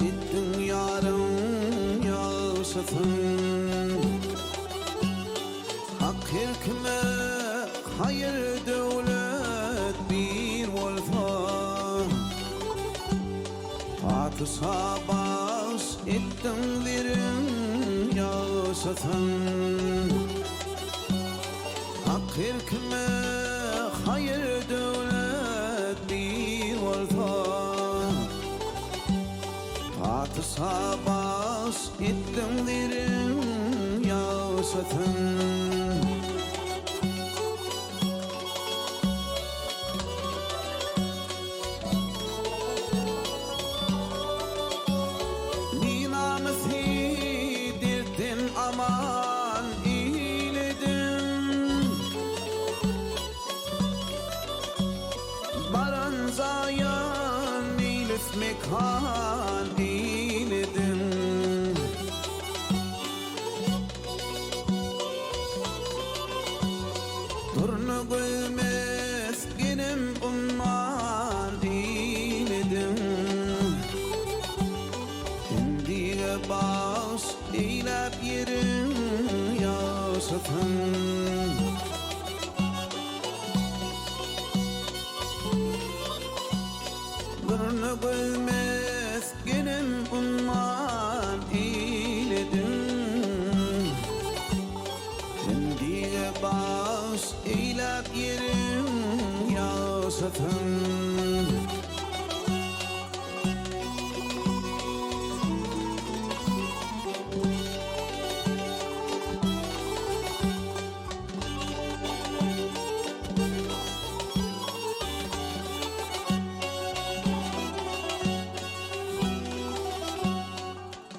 etdiň ýaryň ýagşysyn. Hak her kime haýyr döwlet bir bolsa, Patyşa bagş etdiň zeriň ýagşysyn. Hak her kime haýyr döwlet bir bolsa, Patyşa baş etdiň zeriň ýagşysyn. Binamysy dertden aman eýlediň. Baran jaýyn meýlis mekan eýlediň. Durna gülmez genim umman eýlediň. Endige baş eýläp ýeriň ýagşysyn. Durna gülmez genim umman eýlediň. Endige baş eýläp ýeriň ýagşysyn.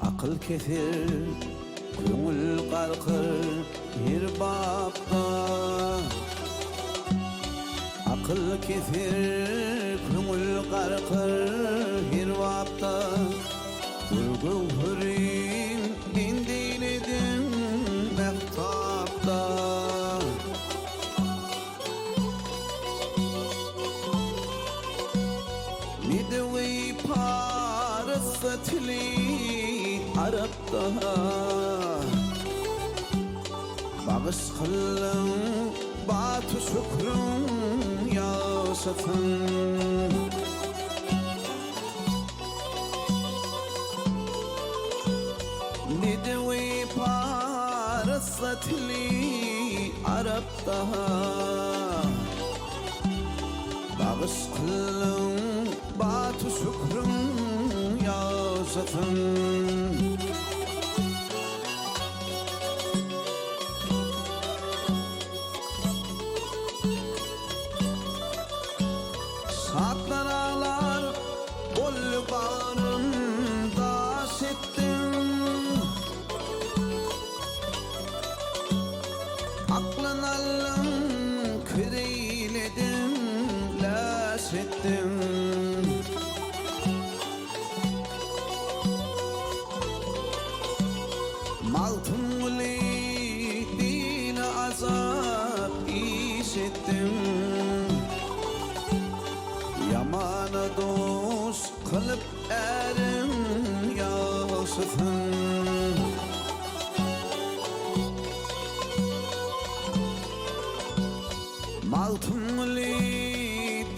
Akyl keser, köňül galkyr her bapda. Akyl keser, köňül garkyr her bapda. Gür göwherin bend eýlediň mehtapda. Medewi parasy tili arapda. Bagyş kyldyň baty şükrüň ýaşasyn. Bedewi parasy tili arapda. Bagyş kyldyň baty şükrüň ýaşasyn. Şatlar aglar boldy bagrym daş etdiň. Aklyn aldyň kir eýlediň läş etdiň. Magtymguly dine azap iş etdiň. Ýamana dost kylyp äriň ýagşysyn. Magtymguly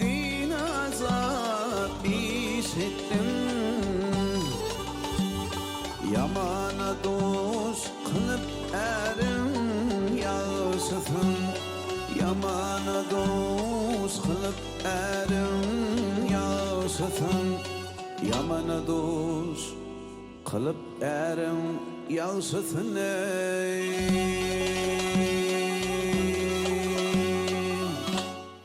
dine azap iş etdiň. Ýamana dost kylyp äriň ýagşysyn. Ýamana dost kylyp äriň ýagşysyn. Ýamana dost kylyp äriň ýagşysyn eý.